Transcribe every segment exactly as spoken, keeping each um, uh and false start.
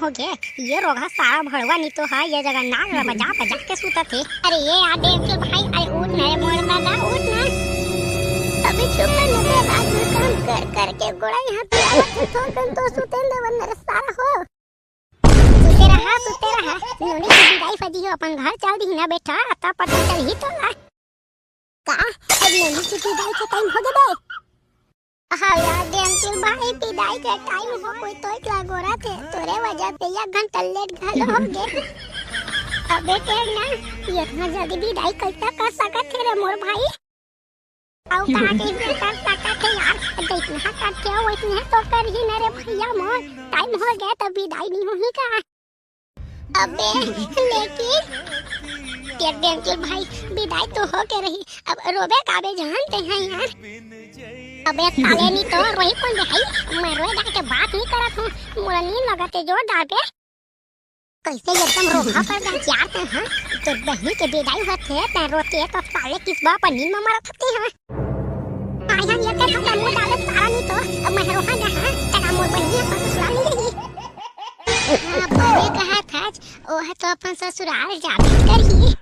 हो गे। ये रोगहा सारा भड़वा नी तो हा, ये जगह नाक ला बजा बजा के सुतत हे। अरे ये यार डेमचुल भाई, अरे उठ ना रे मोर दादा, उठ ना। अबे चुप कर ना बे, रात में काम कर कर के गोड़ा यहाँ पे आवत हे, थोकन तो सुते दे वरना रे सारा हो। सुते रहा, सुते रहा। नोनी की बिदाई फजी हो, अपन घर चल दी ना बेटा, अता पता चल ही तो ना। का? अब नोनी की बिदाई का टाइम हो गया बे? हाँ यार डेमचुल भाई, बिदाई का टाइम हो, कोई तो इतना गोरा थे, तोरे वजह से एक घंटा लेट घलो हो गए। अबे तेर ना, इतना जल्दी बिदाई कैसा कर सकत थे रे मोर भाई? अउ का के इतना कर सकत थे यार, तो इतना करते हो, इतने तो कर ही ना रे भैया मोर, टाइम हो गया तो बिदाई नहीं होही का? अबे लेकिन तेर डेमचुल भाई, बिदाई तो हो के रही, अब रोबे काबे जानते हैं यार। अबे साले नी तो रोही कौन बे भाई, मैं रोए गा के बात नहीं करत हूँ, मोला नींद लगत हे जोरदार बे। कैसे एकदम रोहा पर जा यार ते, हाँ? तो बहनी के बिदाई होत हे, ते रोते तो साले किस बाप पर नींद में मरत हते, हाँ? आई हम ये कर हम मुंह डाले सारा नी तो, अब मैं रोहा जा, हाँ? तेरा मोर बहनी अपन ससुराल नहीं रही। हाँ, बने कहा था, ओ है तो अपन ससुराल जाबे करही।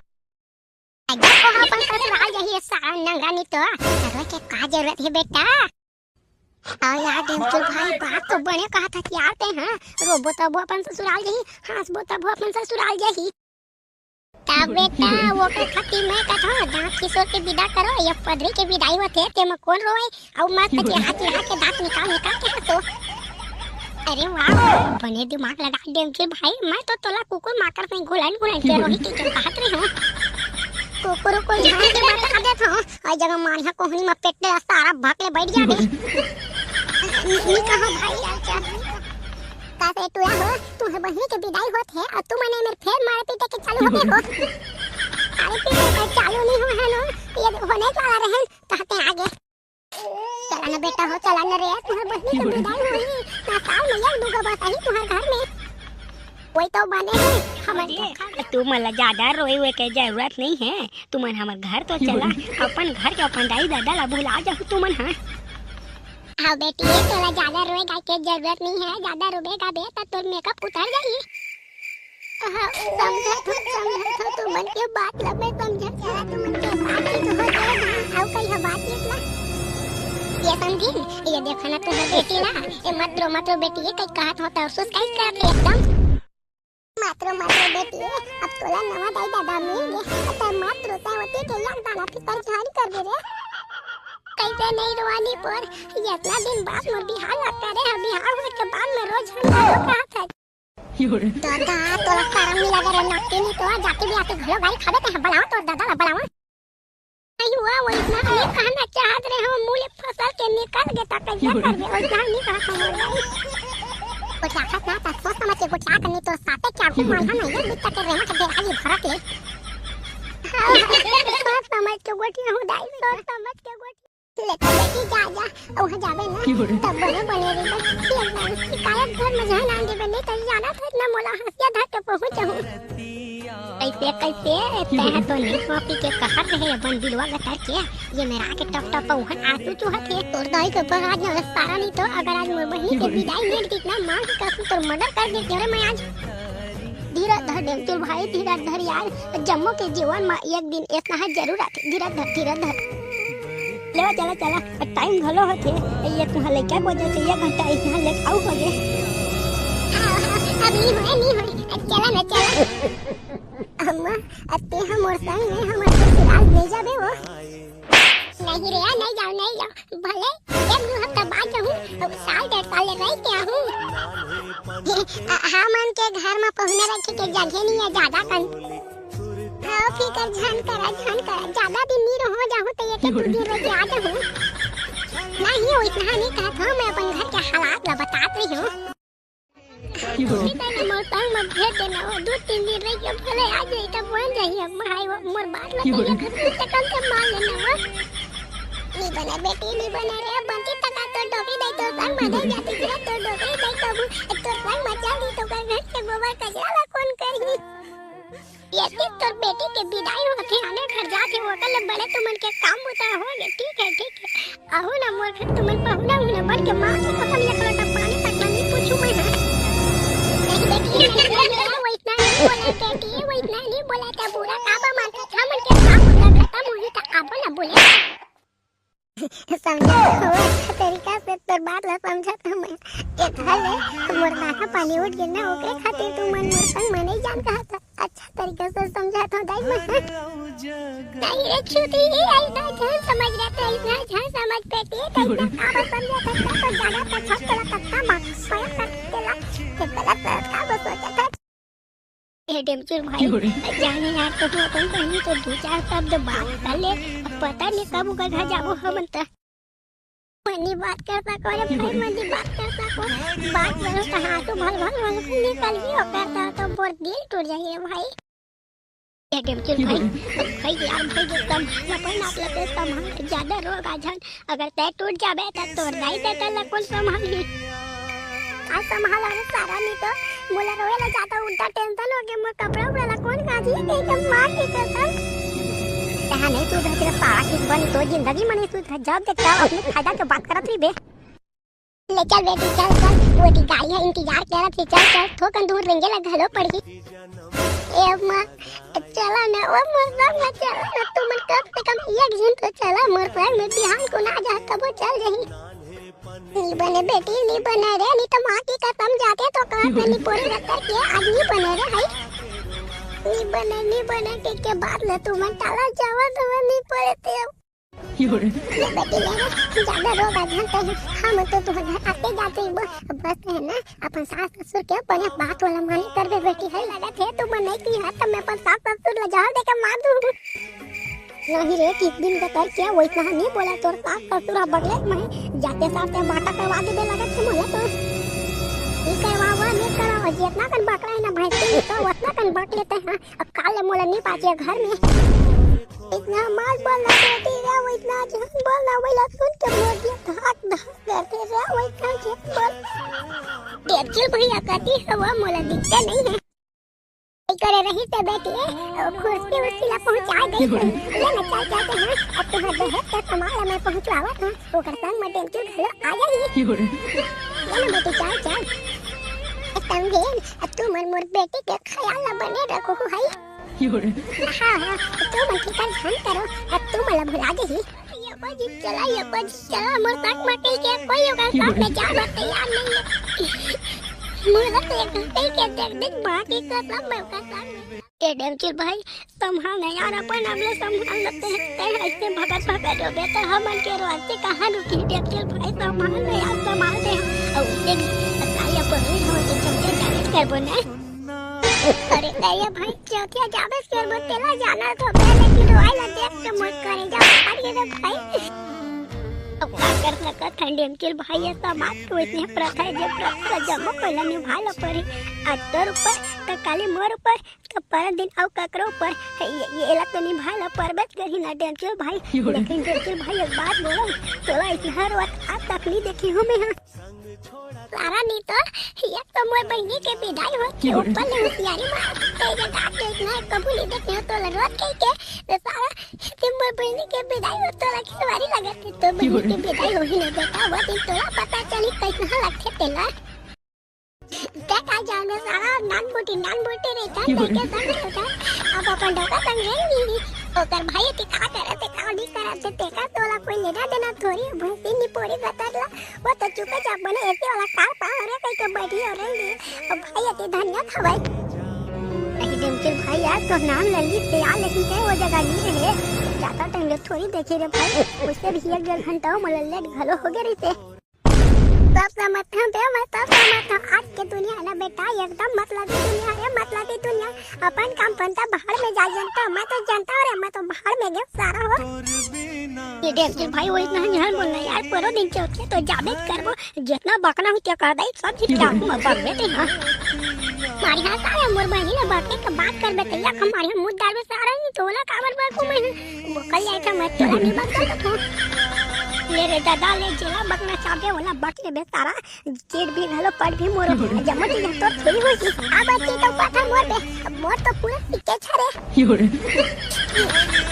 अगर ओ अपन ससुराल जाही, ये सारा नंगा नी तो, रोए के का जरूरत है बेटा? हाँ यार, डेमचुल भाई, बात तो बने कहा था कि आते हैं, रोबो तब वो अपन ससुराल जाही, हंसबो तब वो अपन ससुराल जाही। तब बेटा, वो के खातिर मैं कथों, दांत किशोर के विदा करो, ये पदरी के विदाई होते, ते में कौन रोए, अउ मस्त के हाथ लगा के दांत निकाल निकाल के हंसो। अरे वाह, बने दिमाग लगा डेमचुल भाई, मैं तो तोला कुकुर माकर से घुलन घुलन के रोही के कहत रही हूँ। कुकुर उकुर झान के बता देत हूँ, और जगह मारिया कोहनी में पेट ले सारा भक ले बैठ जाबे। नी कहो भाई, का से टुरा हो, तुम्हारे बहनी के विदाई होत है और तुम मने मेरे फेर मारे पीटे के चालू हो गए हो। अरे पीटे के चालू नहीं हुआ है ना, ये होने वाला रहन, कहते आगे। चला ना बेटा हो, चला ना रे, तुम्हारे बहनी के विदाई होही, ना साल में एक दू गो बस आही तुम्हारे घर में। कोई तो बने है, हमर अरे, धोखा। तुमन ला ज्यादा रोए हुए के जरूरत नहीं है, तुमन हमर घर तो चला, अपन घर के अपन दाई दादा ला भुला जाहू तुमन, हाँ। हाँ बेटी, तोला ज्यादा रोए गाए के जरूरत नहीं है, ज्यादा रोबे गाबे त तोर मेकअप उतर जाही। हाँ, समझत हो, समझत हो, तुमन के बात ला मैं समझत हूँ, तुमन के बात ही तो हो जाए ना, अउ कई हो बात ये ला। ये समझी, ये देखो ना तुम्हार बेटी ला, ये मत रो, मत रो बेटी, ये कई कहत हो तो अफसोस कई करत हे एकदम। मत रो, मत रो बेटी, अब तोला नवा दाई दादा मिल गे, अब ते मत रो, ते होती के एक दाना फिकर झन करबे रे। कैसे नहीं रोवानी पर, इतना दिन बाद मोर बिहाव ला करे है, बिहाव होए के बाद में रोज हम गालो कहा था। दादा, तोला शरम नहीं लगे रे, नाती नहीं तो जाके भी आके घलो गाली खाबे ते, बुलावा तोर दादा ला, बुलावा। नहीं हुआ, वो इतना नहीं कहना चाहत रहे हो, मुँह ले फसल के निकल गे त कैसे करबे, वो इतना नहीं कहत हो मोर भाई। गोठियाखत ना, त सोच समझ के गोठिया करनी, तो साथे क्या को मालहा नहीं है, बित्ता के रेमा के बेहाली भरत ले। हाँ, सोच समझ के गोठिया हूँ दाई, सोच समझ के गोठिया। ले तो बेटी जा, जा, वहाँ जाबे ना, तब बने बने रहिबे, फिर ना शिकायत घर में जाए ना देबे, नहीं तो जाना था इतना मोला हंसिया धर के पहुँच हूँ। कैसे, कैसे? तैं तो नहीं कॉपी के कहत रहे अपन बिलवा गटर के, ये मेरा के टप टप उहन आंसू चुहत हे। तोर दाई के पर आज ना सारा नहीं तो, अगर आज मोर बहिनी के विदाई लेट गई ना, माँ की कसम तोर मर्डर कर देती रे मैं आज। धीरज धर डेमचुल भाई, धीरज धर यार, जम्मो के जीवन में एक दिन इतना है जरूर आथे। धीरज धर, धीरज धर। ले चला, चला, टाइम घलो होथे, ये तुम्हार लइका को जैसे एक घंटा इतना लेट आउट हो गए। हाँ, हाँ, अब नहीं होए, नहीं होए, चला ना, चला। अम्मा, अब ते ह मोर संग में हमर ससुराल ले जाबे वो? नहीं रे, नहीं जाओ, नहीं जाओ। भले एक दू हफ्ता बाद जाहूँ, अब साल डेढ़ साल ले रह के आहूँ। हे, आ, हमन के घर में पहुना रखे के जगह नहीं है ज्यादा कन। हाँ, फिकर झन करा, झन करा। ज्यादा दिन नहीं रहो जाहूँ तो एक दू दिन रह के आ जाहूँ। नहीं, वो इतना नहीं कहत हूँ, मैं अपन घर के हालात ला बतात रही हूँ। ठीक है ना, मोर संग म भेज देना, वो दू तीन दिन रह के भले आ जाई, तब बन जाई। अब भाई, वो मोर बात ल तैयार कर, तू से कम से मार लेना वो। नी बने बेटी, नी बने रे, बनती तका तो डोकरी दई तो संग म दे जाती, गिरा तो डोकरी दई तो, तो संग म चल दी तो कर घर के गोबर कचरा ला कौन करही? ये सिर्फ तोर बेटी के विदाई होथे, आने घर जात हे, ओकर ले बड़े तुमन के काम बुता हो गे। ठीक है, ठीक है, आहू ना मोर घर, तुमन पहुना उहना बन के माँ के कसम, एक लोटा पानी तक ला नहीं पूछू मैं, हाँ? नहीं बेटी, वो इतना नहीं बोला, बेटी, वो इतना नहीं बोला था, बुरा काबा मानता था, मन के काम उनका खत्म हुई था, अब ना बोले। समझा हो, अच्छा तरीका से तोर बात ला समझा था मैं। ये धर ले, मोर माथा पानी उठ गे ना, ओकरे खातिर तू मन मोर संग में नहीं जान कहा था। अच्छा तरीका से समझा था दाई मैं। नहीं रे छुटी, ये आई ना जान समझ रहा था, इतना जान समझ पे थे, तो इतना काबा समझा था, तो ज्यादा तो छत तोला तक का बात, बड़ा कर देला, ये गलत बात काबा सोचा था। ए डेमचुर भाई, क्यों रे? जाने यार, तो तू अपन बहनी तो दू चार शब्द बात कर ले। अब पता नहीं कब ओकर घर जाबो हमन त। मनी बात कर सको रे भाई, मनी बात कर सको। बात करो तो हाथ तो भल भल भल निकल ही ओकर त, तो मोर दिल टूट जाही रे भाई। ए डेमचुर भाई, भाई यार भाई, एकदम अपन आप लगे संभाल, ज्यादा रोग आ जान। अगर तै टूट जाबे त तोर दाई ददा ला कोन संभालही? का संभाल रे सारा, नहीं तो मोला रोए ला जाता उल्टा टेंशन हो गया, मोर कपड़ा उपड़ा ला कोन काजी, एकदम मार के कसम। तहा नहीं सुधर तेरा सारा किस बनी तो जिंदगी में नहीं सुधर, जब देखता अपने फायदा के बात करत रही बे। ले चल बेटी, चल, चल, वो ती गाड़ी है, इंतजार करत हे, चल, चल, थोकन दूर रेंगे ला घलो पड़ही। ए अम्मा, चला ना, ओ मोर संग में चला ना, तुमन कम से कम एक झिन तो चला, मोर संग में बिहान को ना जा, तबो चल जही। नी बने बेटी, नी बने रे, नी तो माँ की कसम जाके तो कहा था, नी पूरी रत्तर के आज नी बने रे, हाय। नी बने, नी बने, के, के बात ले तुमन टाला जावा, तुमन नी पड़े थे। ये बेटी ले रे, ज्यादा रोग आ जान कहीं, हम तो तुहर घर आते जाते ही वो, बस है ना, अपन सास ससुर के बढ़िया बात वाला माने करबे बेटी है, लगत है तुमन नहीं की है, तो मैं अपन सास ससुर ला जहर देके मार दूँ। नहीं रे, किस दिन का कर क्या वो इतना नहीं बोला, तोर सास ससुर हा बगले में जाते साथ ते बाटा करवा देबे लगत है मोला तो। ई करवावा, नहीं करवावा, जितना कन बाटला है ना भैंस के, तो उतना कन बांट लेते हैं। अब काल ले मोला नहीं बांचे घर में। इतना मत बोलना बेटी रे, वो इतना झूठ बोलना, वही ला सुन के मोर दिल धक धक करथे रे, वो इतना झूठ बोल। डेढ़ किलो भैया कहती है, वो मोला दिखते नहीं है। नहीं करे रही ते बेटी, वो कुर्सी उर्सी ला पहुंचा दे। ले ना, चल जाते हैं, अब तुम्हारे दहेज का सामान ला मैं पहुंचवावत हूँ, ओकर संग में डेढ़ किलो घलो आ जाही। ले ना बेटी, चल, चल। ए समझेन, अब तू मन मोर बेटी के ख्याल ला बने रखो, हाय। हाँ, हाँ, तू मन फिकर झन करो, अब तू मन ला भुला देही। ये बाजी चला, ये बाजी चला, मोर साथ बाटे के कोई ओकर साथ में जाए बर तैयार नहीं है। मोला तो एक घंटे के देख देख बात ही कर सब मैं ओकर साथ में। ए डेमचुर भाई, संभाल ना यार, अपन अब ले संभाल लेते हैं। ते ऐसे भगत भगत हो बेटा, हमन के रोते कहाँ रुकी? डेमचुर भाई, संभाल ना यार, संभाल दे। और उसे भी बताइए, अपन नहीं हो तो चलते जाने करबो ना। अरे दया भाई, चौथिया जाबे से करबो, तेला जाना तो बे, लेकिन रोए ला देख के मोर करेजा फाट गे रे भाई। अब का कर सकत हन डेमचुर भाई, ये समाज के वइसने प्रथा है, जे प्रथा ला जम्मो कोई ला निभाए ला पड़ही। आज तोर ऊपर, त काली मोर ऊपर, त पर दिन अउ ककरो ऊपर, ये, ये एला तो निभाए ला परबे करही ना डेमचुर भाई। लेकिन डेमचुर भाई, एक बात बोलो, तोला इतना रोत आज तक नहीं देखी हूँ मैं, हाँ। सारा नहीं तो, एक तो मोर बहिनी के विदाई होत के ऊपर ले होशियारी मार, ते जगह तो इतना कबू नहीं देखे हो, तो लड़वत कही के, तो सारा, ते मोर बहिनी के विदाई होत, तो लगे सवारी लगत है, तो बहिनी के विदाई होही ना बेटा, वो दिन तोला पता चली कैसे लगथे तेला। ते का जान में सारा नान बूटी, नान बूटी रहता, ते के संग रहता, अब अपन डोका संग रहेंगी। ओकर भाई ते का करे, ते का नहीं करे, ते, ते का तोला कोई लेना देना थोड़ी, भैंसी नहीं पोरी गतर ला, वो तो चुपचाप बने एसी वाला कार पा हो रे कहीं के बैठी हो रही। अब भाई अति धनिया खवाई। नहीं डेमचुर भाई यार, तो नाम लल्ली से आ, लेकिन ते वो जगह नहीं रहे। ज्यादा टाइम ले थोड़ी देखे रे भाई, उससे भी एक डेढ़ घंटा वो मलल्ले घलो हो गए रहते। सब समझता हूँ बे, मैं सब समझता हूँ। आज के दुनिया है ना बेटा, एकदम मतलबी दुनिया है, मतलबी दुनिया। अपन काम बनता बाहर में जा जनता, मैं तो जनता हूँ रे, मैं तो बाहर में गया सारा हो। ये डेमचुर भाई, वो इतना नहीं बोलना यार, परो दिन चौथे तो जाबे करबो, जितना बकना हो क्या कर दे, सब चीज चाकू में बकबे ते, हाँ। मारी हाँ सारे मोर बहनी ने बकने का बात करबे ते, या हमारे मुंह डालबे सारा नहीं, तोला काबर बकू मैं, वो कल जाए था मैं तोला नहीं बकता तो। ले रे दादा, ले जेला बकना चाहबे, ओला बक लेबे सारा, जेठ भी घलो पट भी मोरो, जम्मो चीज तोर थोड़ी होही। अब अच्छी तो पता मोर बे, मोर तो पूरा सिक्के छरे।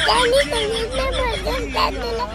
चल नहीं तो इसमें मोर जम कर देला।